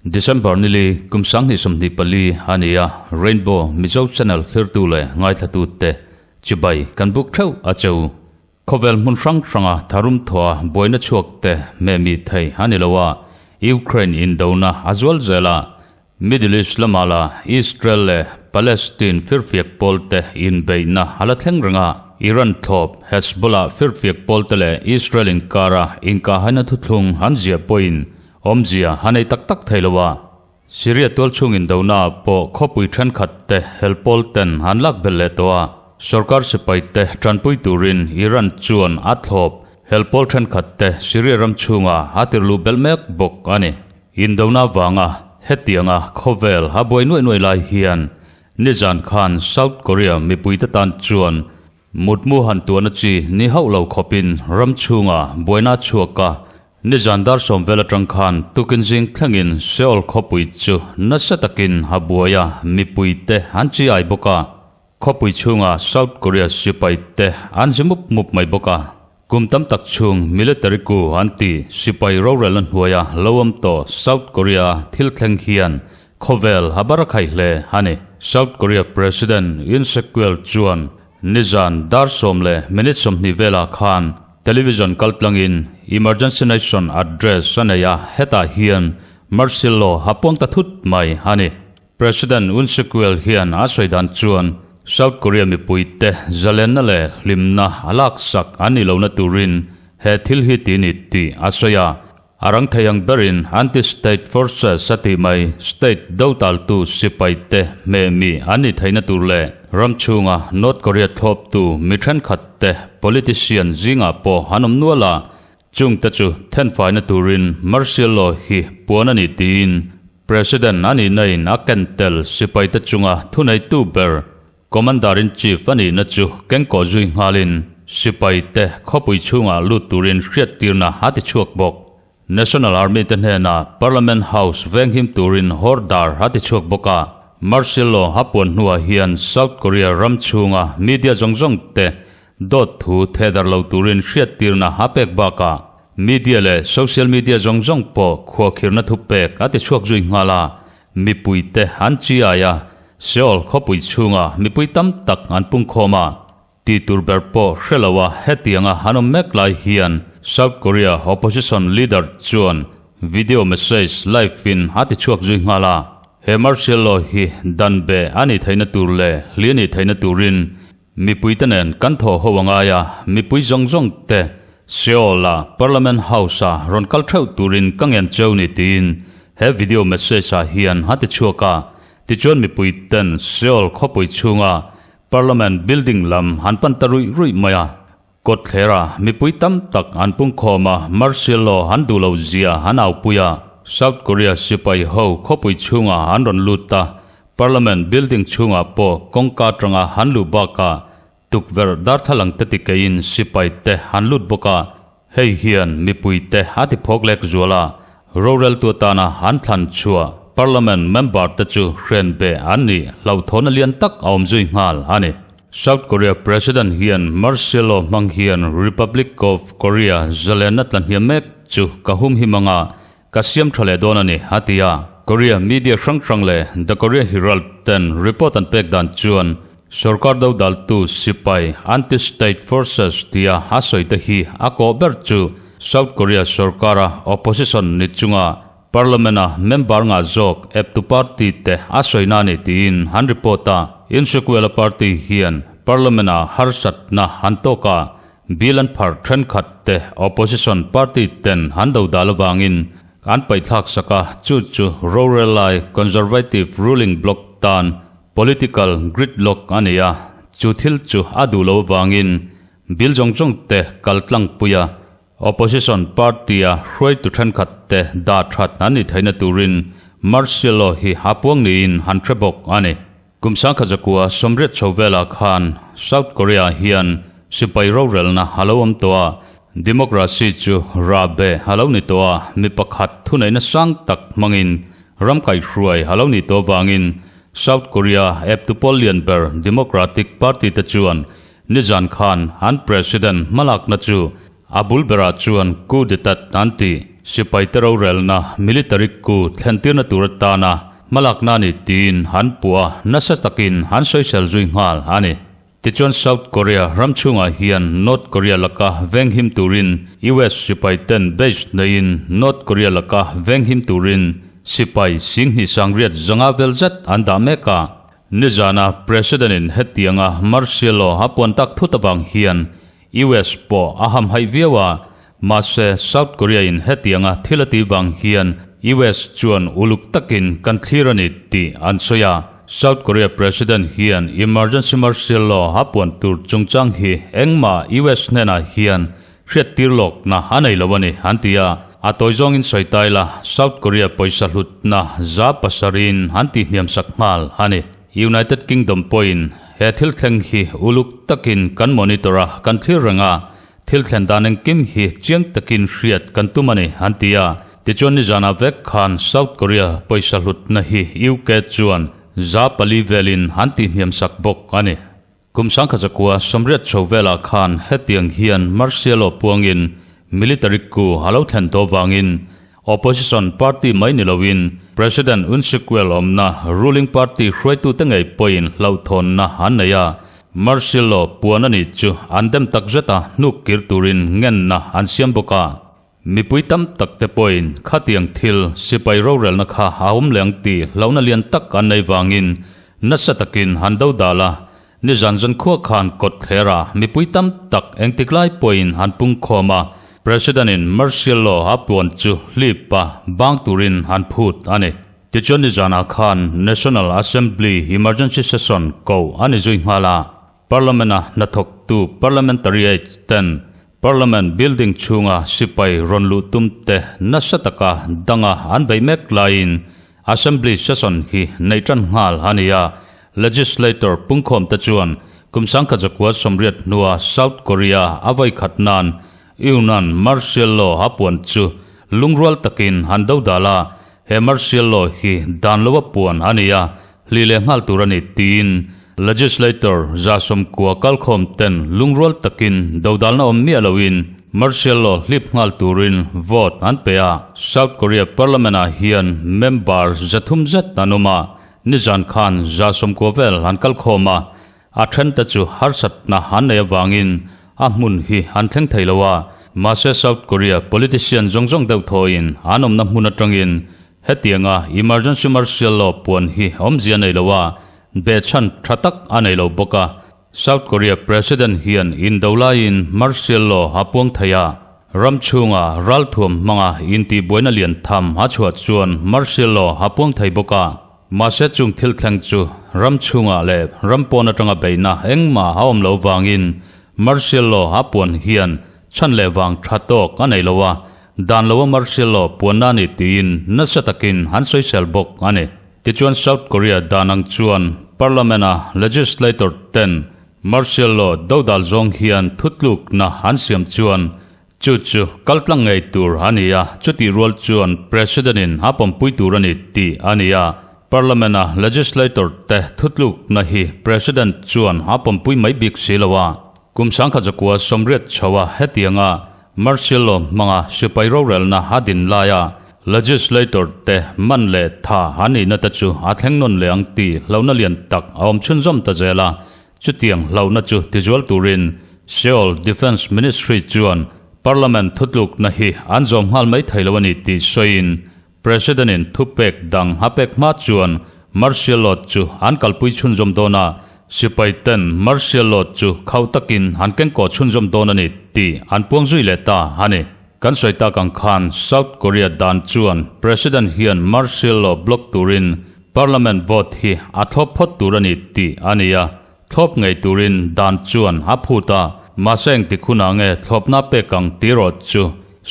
December nili kum 2024 a ni a, Rainbow Mizo Channel thlirtu leh ngaithlatute chibai kan buk theuh a cheu. Khawvel hmun hrang hranga tharum thawha buaina chhuak te hmehmih thei a ni lo a, Ukraine indona a zual zel a, Middle East lama la Israel leh Palestine firfiak pawl te inbeihna a la thleng reng a, Iran thlawp Hezbollah firfiak pawl te leh Israel inkara inkahaina thuthlung an ziah pawhin awmzia a nei tak tak thei lo a. Syria tualchhung indona ah pawh khawpui thenkhat te hel pawl ten an lak belh leh tawh a, sorkar sipai te tanpui turin Iran chuan a thlawp hel pawl thenkhat te Syria ram chhungah a tirluh belh mek bawk a ni. Indona vanga hetianga khawvel a buai nuaih nuaih lai hian nizan khan South Korea mipuite tan chuan mutmu han tuahna chi ni hauh lo khawpin ram chhunga buaina a chhuak a, nizan dar sawm vel atang khan tukin zing thlengin Seoul khawpui chu nasa takin a buai a, mipuite an chi ai bawk a. Khawpui chhunga South Korea sipai te an zi mup mup mai bawk a, kum tam tak chhung military coup an ti sipai rorelna hnuaia lo awm tawh South Korea a thil thleng hian khawvel a bar a khai hle a ni. South Korea President Yoon Suk Yeol chuan nizan dar sawm leh minute 20 velah khan television kaltlangin Emergency Nation Address a nei a, hetah hian martial law a puang ta thut mai a ni. President Yoon Suk Yeol hian a sawi dan chuan South Korea mipuite zalenna leh hlimna a laksak an nih lohna turin he thil hi ti ni tih a sawi a. A rang thei ang berin anti-state forces a tih mai state dotaltu sipaite hmehmi an nih theihna tur leh ram chhunga North Korea thlawptu mi thenkhatte politician zingah pawh an awm nual a, chungte chu thenfaina turin martial law hi puan a ni tiin President a nihna in a ken tel sipaite chunga thuneitu ber Commander-in-Chief a nihna chu kengkawh zui nghalin sipaite khawpui chhungah lut turin hriattirna a ti chhuak bawk. National Army te hnenah Parliament House venghim turin hawrdar a ti chhuak bawk a. Martial law a puan hnuah hian South Korea ram chhunga media zawng zawng te Dawt thu thehdarh lo turin hriattirna a pek bakah media leh social media zawng zawng pawh khuakhirna thu pek a ti chhuak zui nghal a, mipuite an chiai a, Seoul khawpui chhunga mipui tam tak an pungkhawm a, ti tur ber pawh hre lo a hetianga an awm mek lai hian South Korea opposition leader chuan video message live in a ti chhuak zui nghal a, he martial law hi dan beh a nih theihna tur leh hli a nih theihna turin Mipuite nen kan thaw ho a ngai a, mipui zawng zawng te Seoul-a Parliament House-a rawn kal theuh turin ka ngen cheu ni tiin he video message-ah hian a ti chhuak a. Tichuan mipui ten Seoul khawpui chhunga Parliament building lam an pan ta ruih ruih mai a. Kawtthlera mipui tam tak an pungkhawm a, martial law an duh lo zia an aupui a. South Korea sipai ho khawpui chhungah an rawn lut a, Parliament building chhungah pawh kawngka atanga han luh bakah tukverh darthlalang te tikeiin sipai te an lut bawk a, hei hian mipui te a ti phawk lek zual a, roreltu atana an thlan chhuah Parliament member te chu hren beh an nih hlauhthawn a lian tak a awm zui nghal a ni. South Korea President hian martial law hmang hian Republic of Korea zalenna tla hniam mek chu ka hum him anga Ka siam tha leh dawn a ni, a ti a. Korea media hrang hrang leh The Korea Herald ten report an pek dan chuan sorkar dodaltu sipai anti-state forces tia a sawi te hi a kawh ber chu South Korea sorkara opposition ni chunga parliament-a member ngah zawk eptu party te a sawina a ni tiin an report a. Insequela party hian parliament-a harsatna an tawk a, Bill an phar thenkhat te opposition party ten an do dal avangin an paihthlak sak a, chu chu rorel lai conservative ruling bloc tan political gridlock a ni a, chu thil chu a duh lo avangin bill zawng zawng te kal tlangpui a, opposition party a hruaitu thenkhat te dah that an ni theihna turin martial law hi a puang niin an hre bawk a ni. Kum 1980 chho velah khan South Korea hian sipai rorelna a lo awm tawh a, democracy chu rahbeh a lo ni tawh a, mi pakhat thuneihna sang tak hmangin ram kaihhruai a lo nih tawh avangin South Korea eptu pawl lian ber Democratic Party te chuan nizan khan an President hmalakna chu a bul berah chuan coup d'etat an ti. Sipaite rorelna military coup thlentirna tur atana hmalakna a ni tiin an puh a, nasa takin an sawisel zui nghal a ni. Tichuan South Korea ram chhungah hian North Korea laka venghim turin US sipai ten base neiin North Korea laka venghim turin sipai singhnih sangriat zanga vel zet an dah mek a. Nizana President in hetianga martial law a puan tak thut avang hian US pawh a hamhaih viau a, mahse South Korea in hetianga thil a tih vang hian US chuan uluk takin kan thlir a ni tih an sawi a. South Korea President hian emergency martial law a puan tur chungchang hi engmah US hnenah hian hriattir lawkna a nei lo a ni an ti a. A tawi zawngin sawi ta ila South Korea pawisa hlutna 700% in an tihhniamsak nghal a ni. United Kingdom pawhin he thil thleng hi uluk takin kan monitor a, kan thlir reng a, thil thlen dan engkim hi chiang takin hriat kan tum a ni, an ti a. Tichuan nizanah vek khan South Korea pawisa hlutna hi UK chuan 4% velin an tihhniamsak bawk a ni. Kum sangkhatzakua sawmriat chho velah khan hetiang hian martial law puangin military coup a lo thlen tawh vangin opposition party mai ni loin President Yoon Suk Yeol awmna ruling party hruaitute ngei pawhin hlauhthawnna an nei a, martial law puan a nih chu an dem takzet a hnuk kir turin ngenna an siam bawk a. Mipui tam tak te pawhin khatiang thil sipai rorelna kha a awm leh ang tih hlauhna lian tak an nei vangin nasa takin han do dal a, nizan zankhua khan kawt thler a mipui tam tak engtik lai pawhin han pungkhawm a, President in martial law a puan chu hlip a bang turin han phut a ni. Tichuan nizanah khan National Assembly Emergency Session koh a ni zui nghal a, Parliament-a hnathawktu Parliamentariate ten Parliament building chhunga sipai rawn luh tum te nasa taka danga an beih mek laiin Assembly session hi neih tan nghal a ni a, Legislator pungkhawm te chuan kum sangkhatzakua 80 hnua South Korea a vawi khat nan Yunnan martial law a puan chu lungrual takin an dodal a, he martial law hi dan loa puan a ni a, Hli leh nghal tur a ni tiin Legislator 90 kalkhawm ten lungrual takin dodalna awm miah loin martial law hlip nghal turin vote an pe a. South Korea Parliament ah hian member 300 zet an awm a, nizan khan 90 vel an kalkhawm a, a then te chu harsatna an nei avangin a hmun hi an thleng thei lo a, mahse South Korea politician zawng zawng deuh thawiin an awmna hmun atangin Hetianga emergency martial law puan hi awmzia nei lo a, behchhan tha tak a nei lo bawk a. South Korea President hian indo laiin martial law a puang thei a, ram chhunga ralthuam hmanga intihbuaina lian tham a chhuah chuan martial law a puang thei bawk a. Mahse chung thil thleng chu ram chhungah leh ram pawn atanga beihna engmah a awm lo vangin martial law a puan hian chhan leh vang tha tawk a nei lo a, Dan lo a martial law puanna a ni tiin nasa takin an sawisel bawk a ni. Tichuan South Korea dan ang chuan Parliament a legislator ten martial law dodal zawng hian thutlukna an siam chuan chu chu kaltlang ngei tur a ni a, chutih rual chuan President in a pawmpui tur a ni tih a ni a. Parliament a legislator te thutlukna hi President chuan a pawmpui mai bik si lo a. Kum 1980 chho a hetianga martial law hmanga sipai rorelna a din laia legislator te man leh tha an nihna te chu a thleng nawn leh ang tih hlauhna lian tak a awm chhunzawm ta zel a. Chutiang hlauhna chu tizual turin Seoul Defence Ministry chuan Parliament thutlukna hi an zawm nghal mai thei lo a ni tih sawiin President in thupek dang a pek hma chuan martial law chu an kalpui chhunzawm dawn a, sipai ten martial law chu khauh takin an kengkawh chhunzawm dawn a ni tih an puang zui leh ta a ni. Kan sawi tak ang khan South Korea dan chuan President hian martial law block turin Parliament vote hi a thlawp phawt tur a ni tih a ni a, thlawp ngei turin dan chuan a phut a, mahse engtik hunah nge thlawpna pek ang tih erawh chu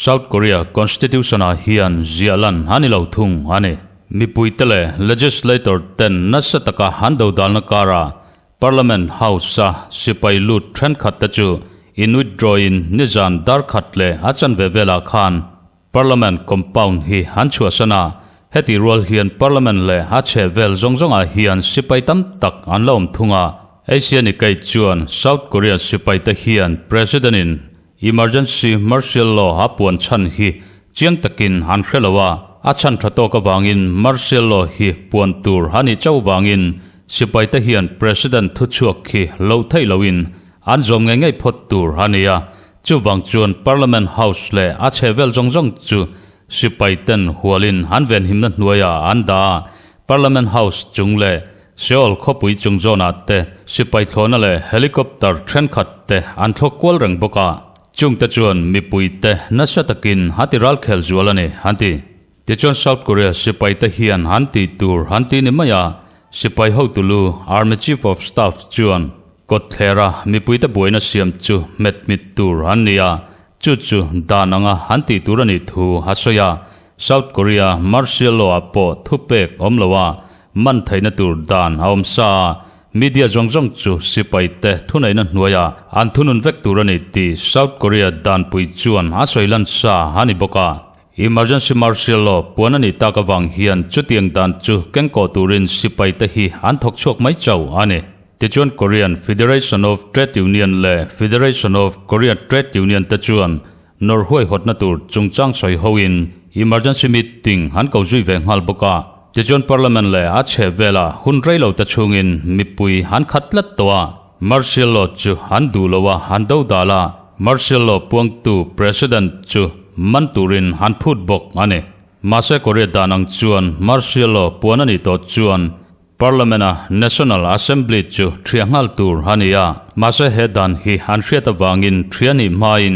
South Korea Constitution-ah hian ziah lan a ni lo thung a ni. Mipuite leh legislator ten nasa taka an dodalna karah Parliament House-a sipai lut thenkhat te chu in withdraw-in nizan dar khat leh a chanve velah khan Parliament compound hi an chhuahsan a. Heti rual hian Parliament leh a chhehvel zawng zawngah hian sipai tam tak an la awm thung a. Asian Nikkei chuan South Korea sipaite hian President-in Emergency Martial Law a puan chhan hi chiang takin an hre lo a, a chhan tha tawk avangin Martial Law hi puan tur a nih chauh vangin sipaite hian President thuchhuak khi loh theih loin an zawm ngei ngei phawt tur a ni a. Chuvang chuan Parliament House leh a chhehvel zawng zawng chu sipaiten hualin an venhimna hnuaiah an dah a, Parliament House chung leh Seoul khawpui chung zawnah te sipai thlawhna leh helicopter thenkhat te an thlawk kual reng bawk a, chungte chuan mipui te nasa takin a ti ralkhel zual a ni, an ti. Tichuan South Korea sipai te hian an tih tur an ti ni mai a, sipai hotu lu Army Chief of Staff chuan kawtthlera mipui te buaina siam chu hmet mit tur an ni a, chu chu dan anga an tih tur a nih thu a sawi a, South Korea martial law ah pawh thupek awm lo a, man theihna tur dan a awm sa a, media zawng zawng chu sipai te thuneihna hnuaiah an thunun vek tur a ni tih South Korea danpui chuan a sawi lan sa a ni bawk a. Emergency martial law puan a nih tak avang hian chutiang dan chu kengkawh turin sipai te hi an thawk chhuak mai chauh a ni. Tichuan Korean Federation of Trade Union leh Federation of Korea Trade Union te chuan nawr huaihawtna tur chungchang sawi hoin emergency meeting an ko zui ve nghal bawk a. Tichuan Parliament leh a chheh velah hun rei lo te chhungin mipui an khat tlat tawh a. Martial law chu an duh lo a, an do dal a, martial law puangtu President chu man turin an phut bawk a ni. Mahse Korea dan ang chuan martial law puan a nih tawh chuan Parliament-a National Assembly chu thiah nghal tur a ni a, mahse he dan hi an hriat avangin thiah nih hmain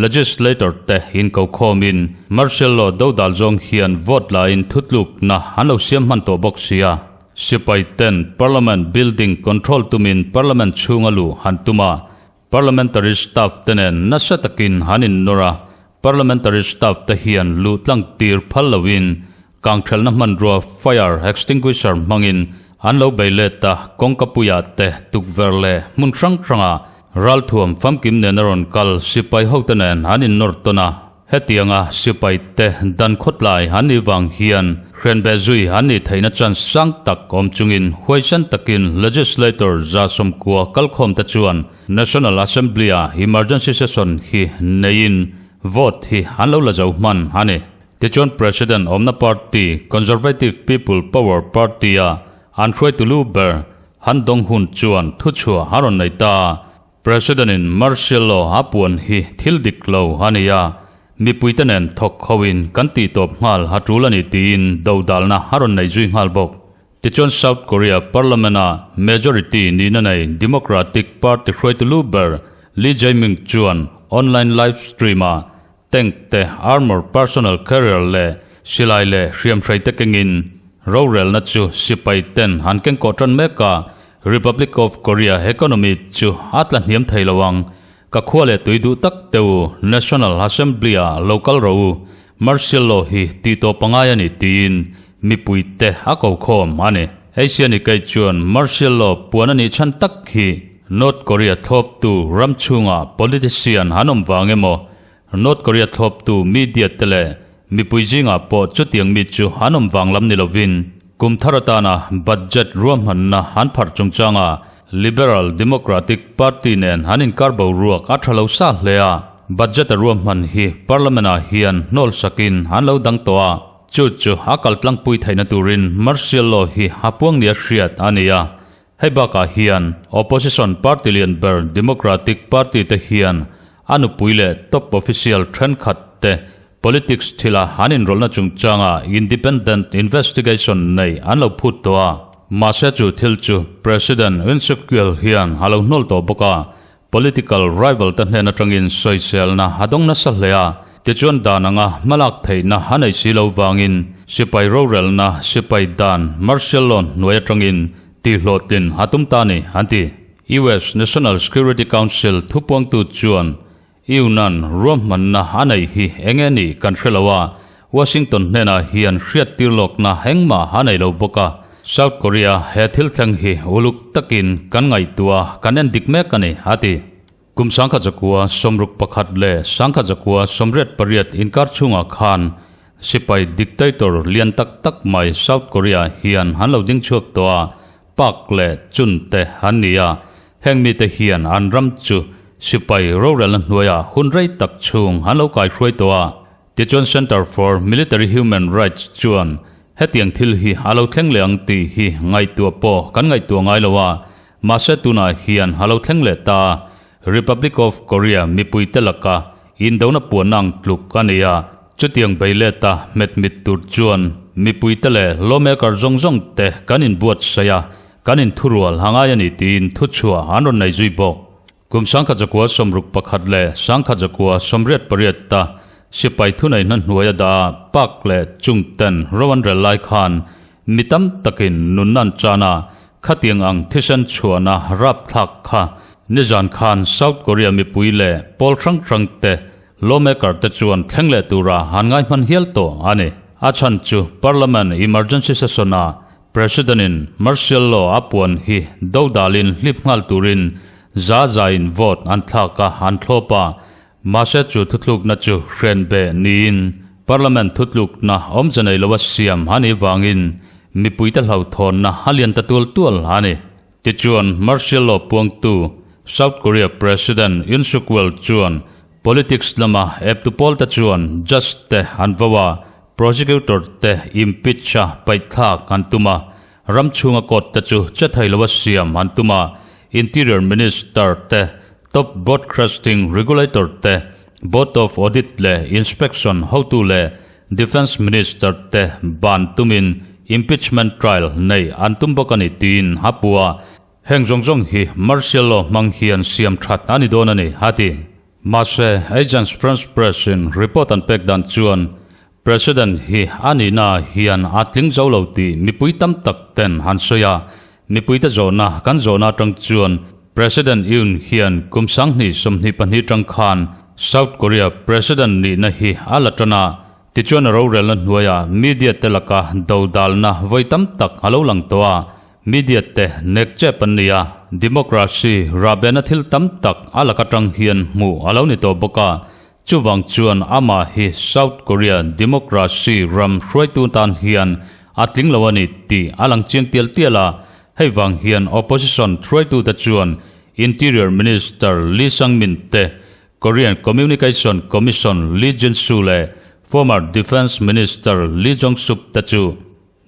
Legislator te inkokhawmin martial law do dal zawng hian vote lain thutlukna an lo siam hman tawh bawk sia. Sipai ten Parliament building control tumin Parliament chhunga luh han tum a, Parliamentary staff te nen nasa takin han innawr a, Parliamentary staff te hian luh tlang tir phal loin kangthelna hmanrua fire extinguisher hmangin an lo bei let a, kawngka puiah te tukverh leh hmun hrang hrangah ralthuam famkim nen a rawn kal sipai hote nen an innawr tawn a. Hetianga sipai te dan khawtlai an nih vang hian hrenbeh zui an nih theihna chance sang tak awm chungin huaisen takin legislator 190 kalkhawm te chuan National Assembly ah emergency session hi neiin vote hi an lo la zo hman a ni. Tichuan President awmna party Conservative People Power Party a an hruaitu lu ber Han Dong-hun chuan thuchhuah a rawn nei ta. President-in martial law a puan hi thil dik lo a ni a, mipuite nen thawk hoin kan tih tawp nghal a tul a ni tiin dodalna a rawn nei zui nghal bawk. Tichuan South Korea Parliament-a majority nihna nei Democratic Party hruaitu lu ber Lee Jae-myung chuan online live stream-ah tank te, armour personnel carrier leh silai leh hriamhrei te kengin rorelna chu sipai ten an kengkawh tan mek a, Republic of Korea economy chu a tla hniam thei lo ang. Ka khua leh tui duh tak te u, National Assembly ah lo kal rawh u, Martial Law hi tih tawp a ngai a ni tiin mipui te a ko khawm a ni. Asia Nikkei chuan Martial Law puan a nih chhan tak hi North Korea thlawptu ram chhungah politician an awm vang emaw, North Korea thlawptu media te leh mipui zingah pawh chutiang mi chu an awm vang lam ni lovin kum thar atana budget ruahmanna an pharh chungchanga Liberal Democratic Party nen an inkar boruak a tha lo sa hle a, budget a ruahman hi Parliament-ah hian hnawl sakin an lo dang tawh a, chu chu a kaltlangpui theihna turin martial law hi a puang nia hriat a ni a. Hei bakah hian opposition party lian ber Democratic Party te hian a nupui leh top official thenkhat te politics thila an inrawlhna chungchanga independent investigation nei an lo phut tawh a. Mahse chu thil chu President Yoon Suk Yeol hian a lo hnawl tawh bawk a, Political rival te hnen atangin sawiselna a dawng nasa hle a, tichuan dan anga hmalak theihna a nei si lo vangin sipai rorelna sipai dan martial law hnuai atangin tihhlawhtlin a tum ta ni, an ti. US National Security Council thupuangtu chuan Yunan ruahmanna a neih hi eng nge nih kan hre lo a, Washington hnenah hian hriattir lawkna engmah a nei lo bawk a, South Korea he thil thleng hi uluk takin kan ngaihtuah a, kan en dik mek a ni, a ti. Kum 1961 leh 1988 inkar chhungah khan. Sipai dictator lian tak tak mai South Korea hian an lo ding chhuak tawh a, Park leh Chun te an ni a, heng mite hian an ram chu sipai rorelna hnuaiah hun rei tak chhung an lo kaihruai tawh a. Tichuan Center for Military Human Rights chuan hetiang thil hi a lo thleng leh ang tih hi ngaihtuah pawh kan ngaihtuah ngai lo a, mahse tunah hian a lo thleng leh ta a, Republic of Korea mipuite laka indona puanna ang tluk a ni a, chutiang bei leta hmet mit tur chuan mipuite leh lawmaker zawng zawng te kan inbuatsaih a, kan inthurual a ngai a ni tiin thuchhuah an rawn nei zui bawk. Kum 1961 leh 1988 ta sipai thuneihna hnuaia dah Park leh Chung ten ro an rel lai khan mi tam takin nunna an chan a, khatiang ang thisen chhuahna rapthlak kha nizan khan South Korea mipui leh pawl hrang hrang te lawmaker te chuan thleng leh tura an ngai hman hial tawh a ni. A chhan chu Parliament emergency session ah President-in martial law a puan hi dodalin hlip nghal turin za zain vote an thlak a, an thlawp a. Mahse chu thutlukna chu hren beh niin Parliament thutlukna awmze nei loa siam a nih vangin mipuite hlauhthawnna a lian ta tual tual a ni. Tichuan martial law puangtu South Korea President Yoon Suk Yeol chuan politics lama eptu pawlte chuan judge te an vo a, Prosecutor te impeach a paihthlak an tum a, ram chhunga court te chu che thei loa siam an tum a, Interior Minister te, Top Broadcasting Regulator te, Board of Audit leh Inspection hotu leh Defence Minister te ban tumin impeachment trial nei an tum bawk a ni tiin a pu a, heng zawng zawng hi martial law hmang hian siam that a ni dawn a ni, a ti. Mahse, Agence France Presse in report an pek dan chuan President hi a nihna hian a tling zo lo tih mipui tam tak ten an sawi a, mipuite zawhna kan zawhna atang chuan President Yoon hian kum 2022 tang khan South Korea President nihna hi a la tan a, tichuan a rorelna hnuaiah media te laka dodalna vawi tam tak a lo lang tawh a, Media te nek chep an ni a, democracy rahbehna thil tam tak a lak atang hian hmuh a lo ni tawh bawk a, chuvang chuan amah hi South Korea democracy ram hruaitu tan hian a tling lo a ni tih a lang chiang tial tial a, hei vang hian opposition hruaitute chuan Interior Minister Lee Sang-min te, Korean Communication Commission Lee Jin-soo leh former Defence Minister Lee Jong-sup te chu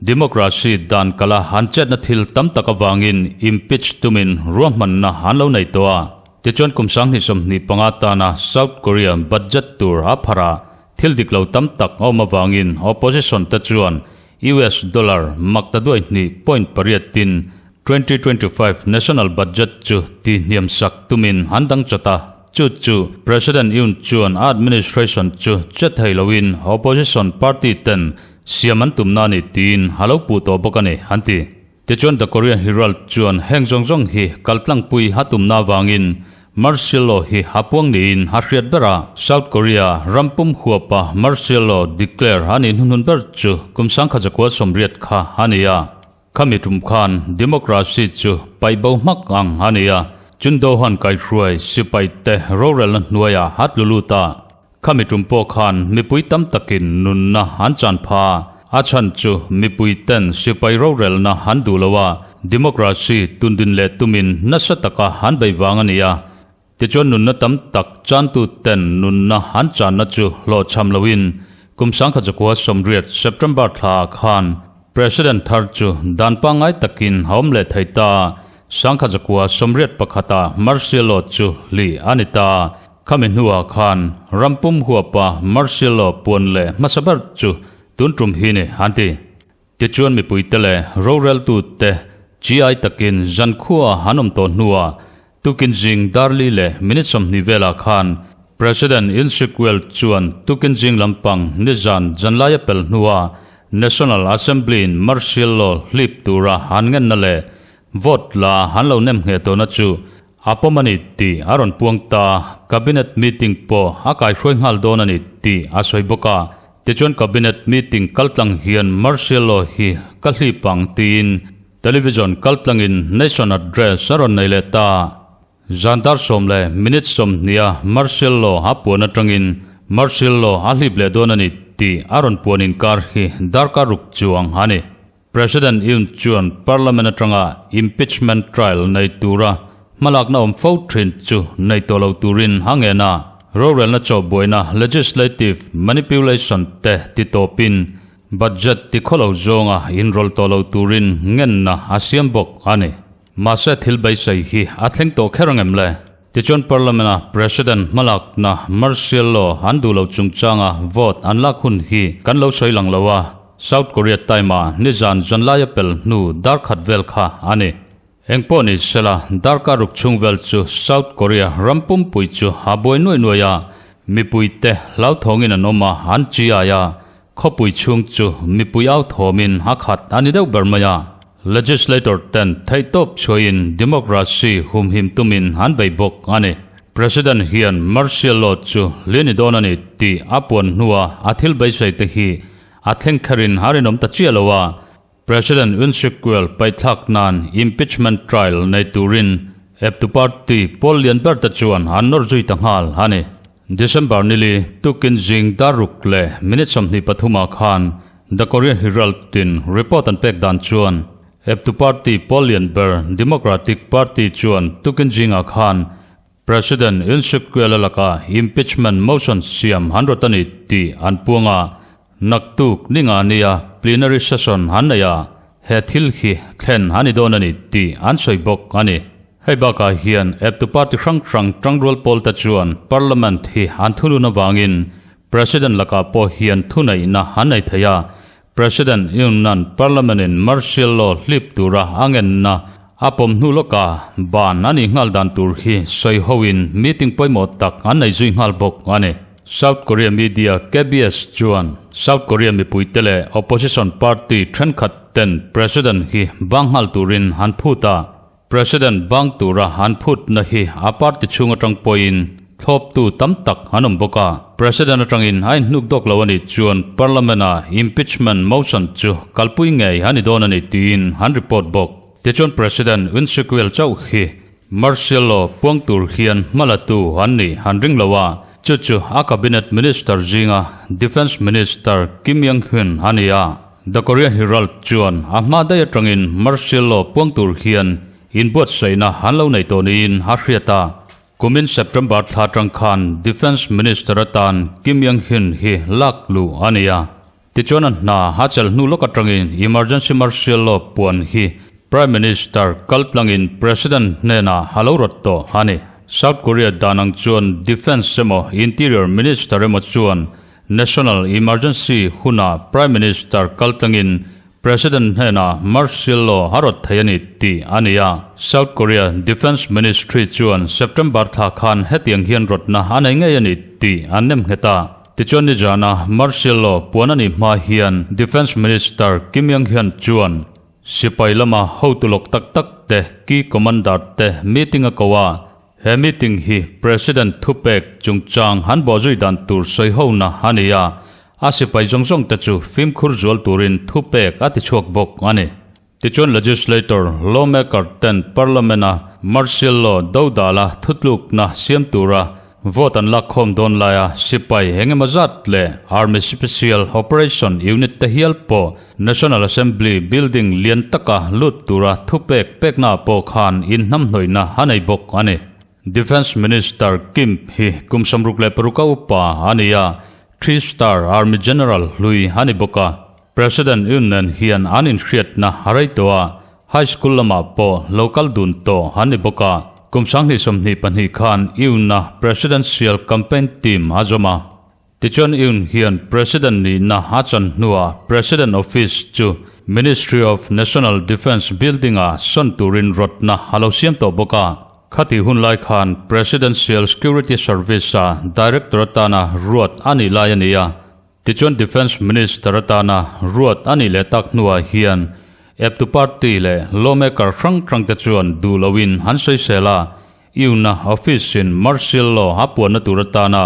Democracy dan kala han chetna thil tam tak avangin impeach tumin ruahmanna an lo nei tawh a. Tichuan kum 2025 tana South Korea budget tur a pharh a, thil dik lo tam tak a awm avangin opposition te chuan US dollar maktaduai hnih point pariat tin 2025 national budget chu tihniam sak tumin an dang chawt a. Chu chu President Yoon chuan a administration chu che thei loin opposition party ten Siam an tumna a ni tiin a lo puh tawh bawk a ni, an ti. Tichuan The Korean Herald chuan heng zawng zawng hi kaltlangpui a tumna avangin martial law hi a puang niin a hriat ber a. South Korea ram pum huapa martial law declare a nih hnuhnun ber chu kum 1980 kha a ni a. Khami tum khan democracy chu paih bo hmak ang a ni a, Chun Dohan kaihruai sipai te rorelna hnuaiah a tlu lut a. Khami tum pawh khan mipui tam takin nunna an chan pha. A chhan chu mipui ten sipai rorelna an duh lo a, democracy tundin leh tumin nasa taka an bei vang a ni a. Tichuan nunna tam tak chantu ten nunna an channa chu hlawhchham loin kum 1980 September thla ah khan President thar chu dan pangngai takin a awm leh thei ta. 1981 ah martial law chu hlih a ni ta. Khami hnuah khan ram pum huapa martial law puan leh hmasa ber chu tun tum hi ni an ti. Tichuan mipuite leh roreltute chi-ai takin zankhua an awm tawh hnuah tukin zing darli leh minute 20 velah khan President Yoon Suk Yeol chuan tukin zing lampang nizan zanlaia pel hnuah National Assembly-in martial law hlip tura an ngenna leh vote la an lo nem ngheh tawhna chu A pawm a ni tih a rawn puang ta, Cabinet meeting pawh a kaihruai nghal dawn a ni tih a sawi bawk a. Tichuan Cabinet meeting kaltlang hian martial law hi ka hlip ang tiin television kaltlangin nation address a rawn nei leh ta. Zan dar sawm leh minute 20 a martial law a puan atangin. Martial law a hlip leh dawn a ni tih a rawn puan inkar hi darkar ruk chuang a ni. President Yoon chuan Parliament atanga impeachment trial nei tura hmalakna awm fo thin chu nei tawh lo turin a ngen a, rorelna chawhbuaina legislative manipulation te ti tawpin budget tikhawlo zawnga inrawlh tawh lo turin ngenna a siam bawk a ni. Mahse thil beisei hi a thleng tawh kher ang em le? Tichuan Parliament-a President hmalakna martial law an duh lo chungchanga vote an lak hun hi kan lo sawi lang lo a, South Korea time-ah nizan zanlaia pel hnu dar khat vel kha a ni. Engpawh ni sela, darkar ruk chhung vel chu South Korea ram pumpui chu a buai nuai nuai a, mipuite hlauthawngin an awm a, an chiai a, Khawpui chhung chu mipui au thawmin a khat a ni deuh ber mai a. Legislator ten theihtawp chhuahin democracy humhim tumin an bei bawk a ni. President hian martial law chu li ni dawn a ni tih a puan hnua a thil beisei te hi a thleng kherin a rinawm ta chiah lo a. President Yoon Suk Yeol paihthlak nan impeachment trial nei turin eptu party pawl lian ber te chuan an nawr zui ta nghal a ni. December nili tukin zing dar ruk leh minute 23 ah khan The Korean Herald tin report an pek dan chuan eptu party pawl lian ber Democratic Party chuan tukin zingah khan President Yoon Suk Yeol-a lakah impeachment motion siam an rawt a ni tih an puang a, naktuk ni nga nia plenary session an nei a, he thil hi thlen a ni dawn a ni tih an sawi bawk a ni. Hei bakah hian eptu party hrang hrang tangrual pawl te chuan parliament hi an thunun avangin President lakah pawh hian thuneihna an nei thei a, President Yoon-a'n Parliament-in martial law hlip tura a ngenna a pawm hnu lawka ban a nih nghal dan tur hi sawi hoin meeting pawimawh tak an nei zui nghal bawk a ni. South Korea media KBS chuan South Korea mipuite leh opposition party thenkhat ten President hi bang nghal turin an phut a. President bang tura an phutna hi a party chhung atang pawhin thlawptu tam tak an awm bawk a. President atangin a inhnuk dawk lo a nih chuan Parliament-a impeachment motion chu kalpui ngei a ni dawn a ni tiin an report bawk. Tichuan President Yoon Suk Yeol chauh hi martial law puang tur hian hmalatu an nih an ring lo a, chu chu a cabinet minister zinga Defence Minister Kim Young-hyun a ni a. The Korean Herald chuan a hma daih atangin martial law puang tur hian inbuatsaihna an lo nei tawh niin a hriat a. Kumin September thla atang khan Defence Minister atan Kim Young-hyun hi lak luh a ni a. Tichuan a hna a chelh hnu lawk atangin emergency martial law puan hi Prime Minister kaltlangin President hnenah a lo rawt tawh a ni. South Korea dan ang chuan Defence emaw Interior Minister emaw chuan National Emergency hunah Prime Minister kaltlangin President hnenah martial law a rawt thei a ni tih a ni a. South Korea Defence Ministry chuan September thla khan hetiang hian rawtna a nei ngei a ni tih an nem nghet a. Tichuan nizana martial law puan a nih hma hian Defence Minister Kim Young-hyun chuan sipai lama hotu lawk tak tak te, key commander te meeting a ko a. He meeting hi President thupek chungchang han bawhzui dan tur sawi hona a ni a, a sipai zawng zawng te chu fimkhur zual turin thupek a ti chhuak bawk a ni. Tichuan legislator, lawmaker ten Parliament-a martial law dodala thutlukna siam tura vote an lakkhawm dawn laia sipai engemaw zat leh Army Special Operation Unit te hial pawh National Assembly building lian taka lut tura thupek pekna pawh khan inhnamhnawihna a nei bawk a ni. Defence Minister Kim hi kum 66 a upa a ni a, three star Army General hlui a ni bawk a. President Yoon nen hian an inhriatna a rei tawh a, high school lamah pawh lo kal dun tawh an ni bawk a. Kum 2022 khan Yoon-a presidential campaign team a zawm a. Tichuan Yoon hian President nihna a chan hnuah President Office chu Ministry of National Defence building-a sawn turin rawtna a lo siam tawh bawk a. Khati hun lai khan Presidential Security Service-a Director atana ruat a nih lai a ni a. Tichuan Defence Minister atana ruat a nih leh tak hnuah hian eptu party leh lawmaker hrang hrangte chuan duh loin an sawisel a, Yoon-a office-in martial law a puanna tur atana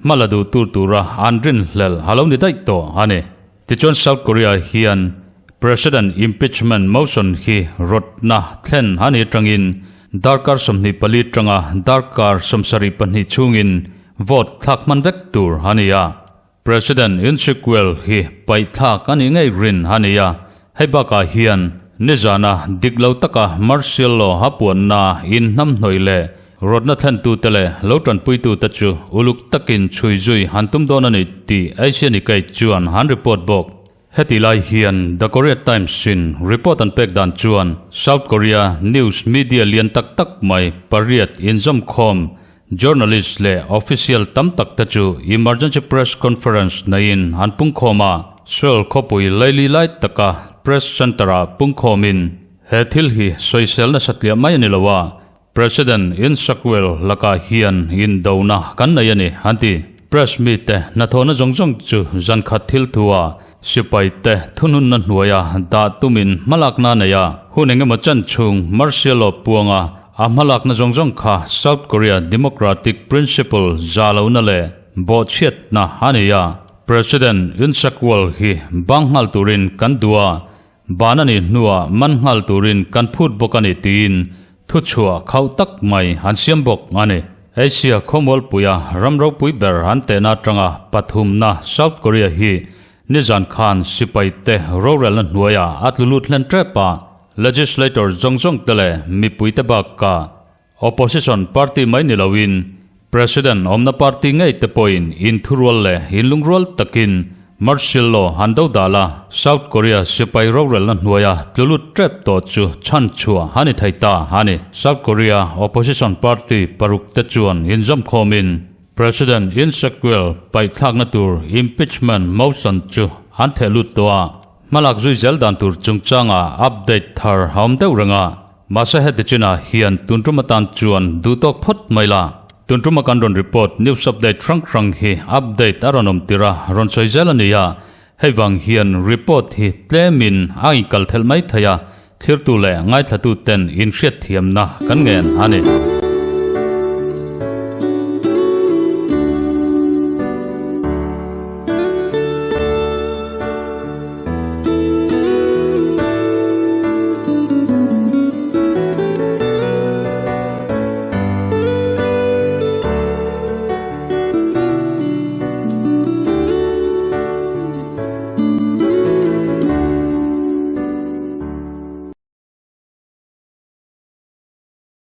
hma la duh tur tura an rinhlelh a lo ni daih tawh a ni. Tichuan South Korea hian President impeachment motion hi rawtna thlen a ni atangin darkar 24 tanga darkar 72 chhungin. vote thlak hman vek tur a ni a. President Yoon Suk Yeol hi paih thlak a nih ngei rin a ni a, hei bakah hian nizana dik lo taka martial law a puanna inhnamhnawih leh rawtna thlentute leh lo tanpuitute chu uluk takin chhui zui han tum dawn a ni tih Asian Nikkei chuan han report bawk. Heti lai hian The Korea Times-in report an pek dan chuan South Korea news media lian tak tak mai pariat inzawmkhawm journalist leh official tam tak te chu emergency press conference neiin an pungkhawm a. Seoul khawpui laili lai taka press center-ah pungkhawmin he thil hi sawisel nasa tliah mai a ni lo a, President Yoon Suk Yeol lakah hian indona kan nei a ni, an ti. Press mite hnathawhna zawng zawng chu zan khat thil thua sipaite thununna hnuaia dah tumin hmalakna a nei a. Hun engemaw chan chhung martial law puanga a hmalakna zawng zawng kha South Korea democratic principle za lohna leh bawhchhiatna a ni a. President Yoon Suk Yeol hi bang nghal turin kan duh a, Ban a nih hnuah man nghal turin kan phut bawk a ni tiin thuchhuah khauh tak mai an siam bawk a ni. Asia khawmualpuia ram ropui ber an tehna atanga pathumna South Korea hi nizan khan sipaite rorelna hnuaiah a tlu lut hlen tep a, legislator zawng zawng te leh mipuite bakah Opposition party mai ni loin President awmna party ngei te pawhin inthurual leh inlungrual takin martial law han do dal a, South Korea sipai rorelna hnuaia tlu lut tep tawh chu chhan chhuah a ni thei ta a ni. South Korea opposition party paruk te chuan inzawmkhawmin President Yoon Suk Yeol paihthlakna tur impeachment motion chu an theh lut tawh a, hmalak zui zel dan tur chungchanga update thar a awm deuh reng a. Mahse heti chinah hian tun tum atan chuan duh tawk phawt mai la. Tun tuma kan rawn report news update hrang hrang hi update a rawn awm tir a, rawn sawi zel a ni a. Hei vang hian report hi tlemin a inkal thelh mai thei a, thlirtu leh ngaithlatu ten inhriatthiamna kan ngen a ni.